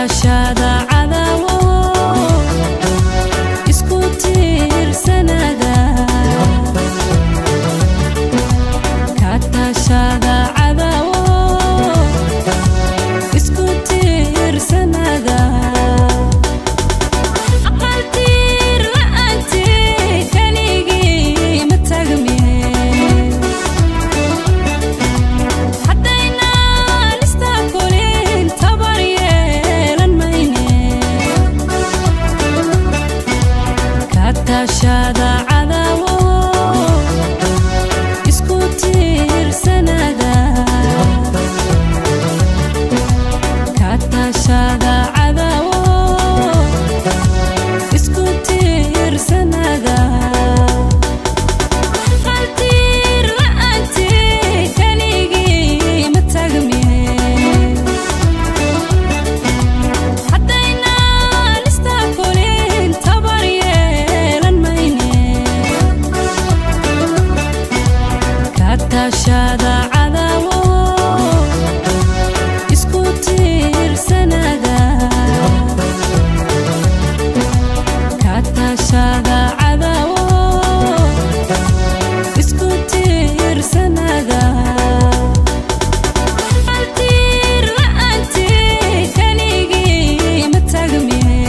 Tashada cadaawo, isku tiirsanada. Ka tashada cadaawo, isku tiirsanada. Aqal tiir la'aantii keligii ma tagmine. Haddaynaan istaakulin, tabar yeelan mayne. Ka tashada cadaawo, isku tiirsanada. Ka tashada cadaawo, isku tiirsanada. Aqal tiir la'aantii keligii ma tagmine. Haddaynaan istaakulin, tabar yeelan mayne. Ka tashada cadaawo, isku tiirsanada. Ka tashada cadaawo, isku tiirsanada. Aqal tiir la'aantii keligii ma tagmine.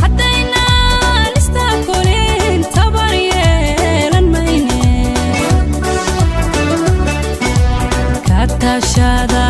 Haddaynaan istaakulin, tabar yeelan mayne. Ka tashada